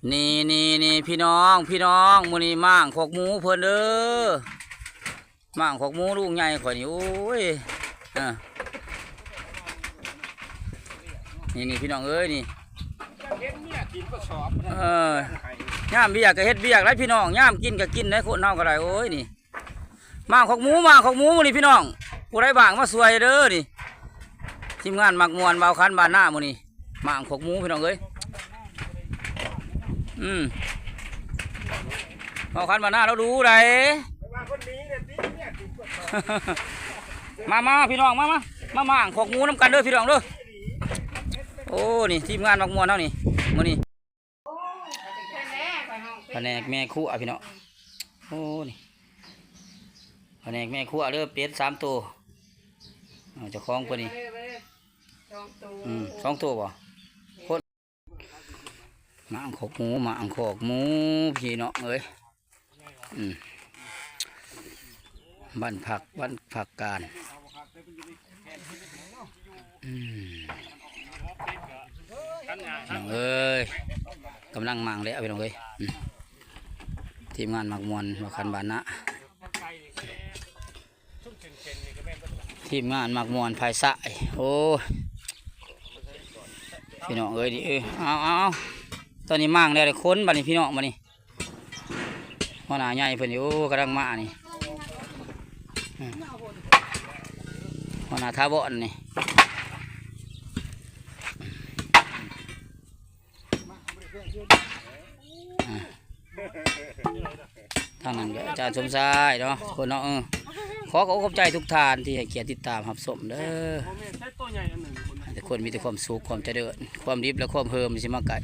ນີ້ໆໆ ພີ່ນ້ອງ ພີ່ນ້ອງ ມື້ນີ້ມ້າງຄອກໝູເພິ່ນເດີ ມ້າງຄອກໝູລູກໃຫຍ່ຂ້ອຍນີ້ ໂອ້ຍ ເອີ ນີ້ໆ ພີ່ນ້ອງເອີຍ ນີ້ ເຮັດເມຍກິນກະສອບ ເອີ ຍາມວຽກກະເຮັດວຽກໄດ໋ພີ່ນ້ອງ ຍາມກິນກະກິນໄດ໋ ຄົນເຮົາກະໄດ້ ໂອ້ຍ ນີ້ ມ້າງຄອກໝູ ມ້າງຄອກໝູມື້ນີ້ພີ່ນ້ອງ ຜູ້ໃດວ່າງມາຊ່ວຍເດີນີ້ ທີມງານມັກມ່ວນບ່າວຄັນບ້ານນາມື້ນີ້ ມ້າງຄອກໝູພີ່ນ້ອງເອີຍ ອືມ ບ່າວຄັນບ້ານນາລາວດູໃດ໋ ມາໆ ພີ່ນ້ອງ ມາໆ ມາມ້າງຄອກໝູນຳກັນເດີພີ່ນ້ອງເດີ ໂອ້ ນີ້ທີມງານມັກມ່ວນເຮົານີ້ ມື້ນີ້ ພະແນກແມ່ຄົວພີ່ນ້ອງ ໂອ້ ນີ້ ພະແນກແມ່ຄົວເດີ ເປັດສາມໂຕ ເອົາ ເຈົ້າຂອງເພິ່ນນີ້ ສອງໂຕ ອືມ ສອງໂຕບໍ່ ຄົນ ມ້າງຄອກໝູ ມ້າງຄອກໝູ ພີ່ນ້ອງເອີຍ ອືມ ບ້ານພັກ ບ້ານພັກການ ອືມ ພີ່ນ້ອງເອີຍ ກຳລັງມ້າງແລ້ວພີ່ນ້ອງເອີຍ ອືມ ທີມງານມັກມ່ວນ ບ່າວຄັນບ້ານນາ ທີມງານມັກມ່ວນພາຍສາຍ ໂອ້ຍ ພີ່ນ້ອງເອີຍ ນີ້ ເອີ ເອົາ ເອົາ ເອົາ ຕອນນີ້ມ້າງແລ້ວ ໄດ້ຄົນບາດນີ້ ພີ່ນ້ອງ ບາດນີ້ ຫົວໜ້າໃຫຍ່ເພິ່ນ ໂອ້ ກຳລັງມານີ້ ອືມ ຫົວໜ້າຖາວອນນີ້ ອ່າ ທາງນັ້ນກະອາຈານສົມຊາຍເນາະ ຄົນເນາະ ເອີ ຂໍຂອບໃຈທຸກທ່ານທີ່ໃຫ້ກຽດຕິດຕາມຮັບຊົມເດີ ໃຫ້ທຸກຄົນມີແຕ່ຄວາມສຸກ ຄວາມຈະເລີນ ຄວາມດິບ ແລະ ຄວາມເຮີມຊິມາໃກ້